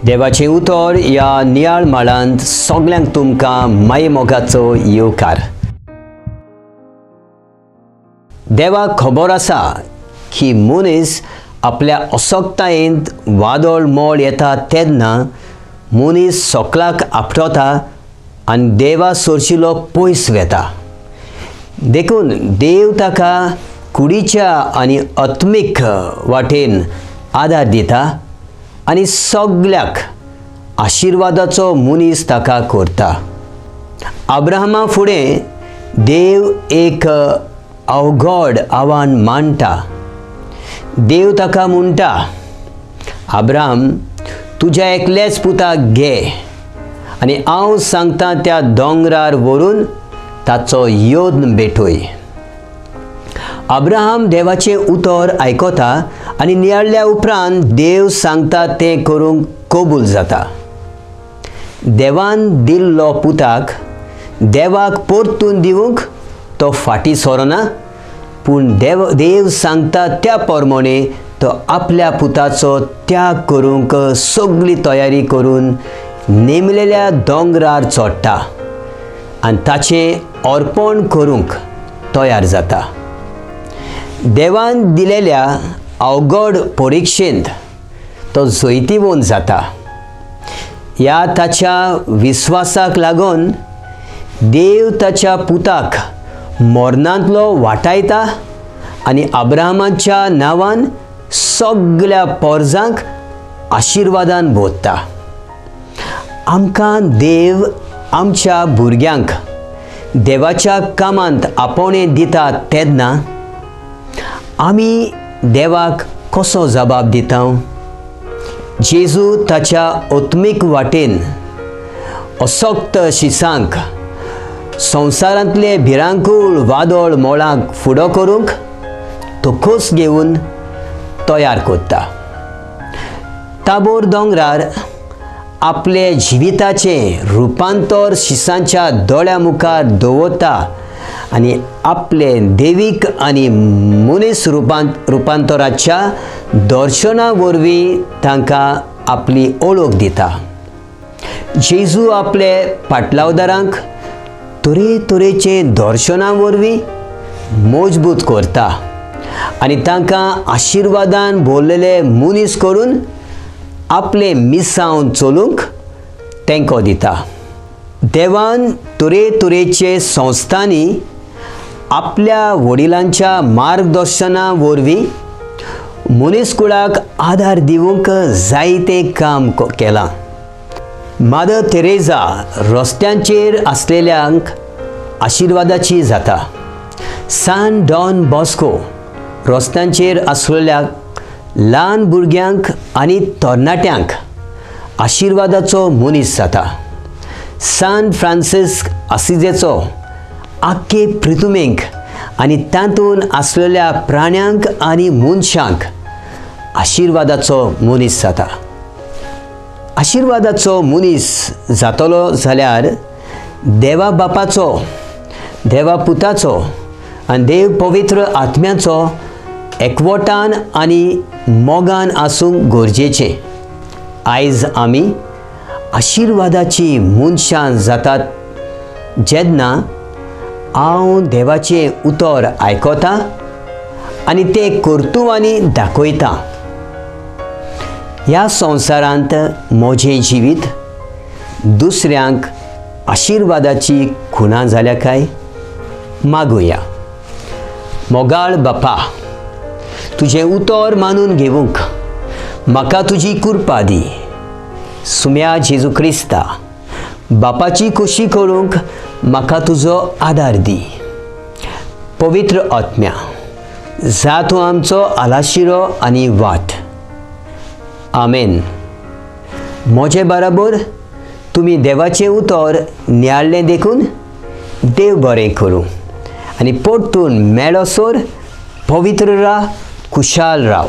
देवाचें उतर ह्या नियाळ माळांत सगल्यांक तुमकां मायेमोगाचो येवकार. देवाक खबर आसा की मनीस आपल्या असक्तायेंत वादळ मोळ येता तेन्ना मनीस सकलाक आपटता आनी देवा सोरशिलो पयस वेता. देखून देव ताका कुडीच्या आनी आत्मीक वाटेन आदार दिता आनी सगल्याक आशिर्वादाचो मनीस ताका करता. अब्राहमा फुडें देव एक अवघड आव्हान मांडटा. देव ताका म्हणटा, अब्राहम तुज्या एकल्याच पुताक घे आनी हांव सांगता त्या दोंगरार व्हरून ताचो योद्न भेटय. अब्राहम देवाचें उतर आयकता आनी नियाळ्ळ्या उपरांत देव सांगता तें करूंक कबूल जाता. देवान दिल्लो पुताक देवाक परतून दिवंक तो फाटीं सरना, पूण देव सांगता त्या प्रमाणे तो आपल्या पुताचो त्याग करूंक सगळी तयारी करून नेमलेल्या दोंगरार चडटा आनी ताचें अर्पण करूंक तयार जाता. देवान दिलेल्या अवघड परिक्षेंत तो जैतिवंत जाता. ह्या ताच्या विस्वासाक लागून देव ताच्या पुताक मरणांतलो वाटायता आनी अब्राहमाच्या नांवान सगल्या पोरजांक आशिर्वादान भोगता. आमकां देव आमच्या भुरग्यांक देवाच्या कामांत आपोवणें दिता तेन्ना आमी देवाक कसो जबाब दिता? जेजू ताच्या आत्मीक वाटेन असक्त शिसांक संवसारांतले भिरांकूळ वादळ मोळांक फुडो करूंक तो खोस घेवन तयार करता. ताबोर दोंगरार आपले जिविताचें रुपांतर शिसांच्या दोळ्या मुखार दवरता आनी आपले देवीक आनी मनीस रुपांतराच्या दर्शना वरवीं तांकां आपली ओळख दिता. जेजू आपले पाटलावदारांक तरेतरेचे दर्शना वरवीं मजबूत करता आनी तांकां आशिर्वादान भरलेले मनीस करून आपले मिसावन चलूंक तेंको दिता. देवान तरेतरेचे संस्थांनी आपल्या वडिलांच्या मार्गदर्शना वरवीं मनीसकुळाक आदार दिवंक जायतें काम केलां. मादर तेरेजा रस्त्यांचेर आसलेल्यांक आशिर्वादाची जाता. सान डॉन बॉस्को रस्त्यांचेर आसलेल्या ल्हान भुरग्यांक आनी तरणाट्यांक आशिर्वादाचो मनीस जाता. सान फ्रांसिस्क आसिजेचो आख्खे प्रितुमेक आनी तातूंत आसलेल्या प्राण्यांक आनी मनशांक आशिर्वादाचो मनीस जाता. आशिर्वादाचो मनीस जातलो जाल्यार देवा बापाचो, देवा पुताचो आनी देव पवित्र आत्म्याचो एकवटान आनी मोगान आसूंक गरजेचें. आयज आमी आशिर्वादाची मनशां जातात जेन्ना हांव देवाचें उतर आयकता आनी तें कर्तुवांनी दाखयता. ह्या संवसारांत म्हजें जिवीत दुसऱ्यांक आशिर्वादाची खुणा जाल्या काय? मागुया. मोगाळ बापा, तुजें उतर मानून घेवंक म्हाका तुजी कृपा दी. सुम्या जेजू क्रिस्ता, बापाची खोशी करूंक म्हाका तुजो आदार दी. पवित्र आत्म्या, जा तूं आमचो आलाशिरो आनी वाट. आमेन. म्हजे बराबर तुमी देवाचें उतर नियाळ्ळें देखून देव बरें करूं आनी परतून मेळसर पवित्र राव, खुशाल राव.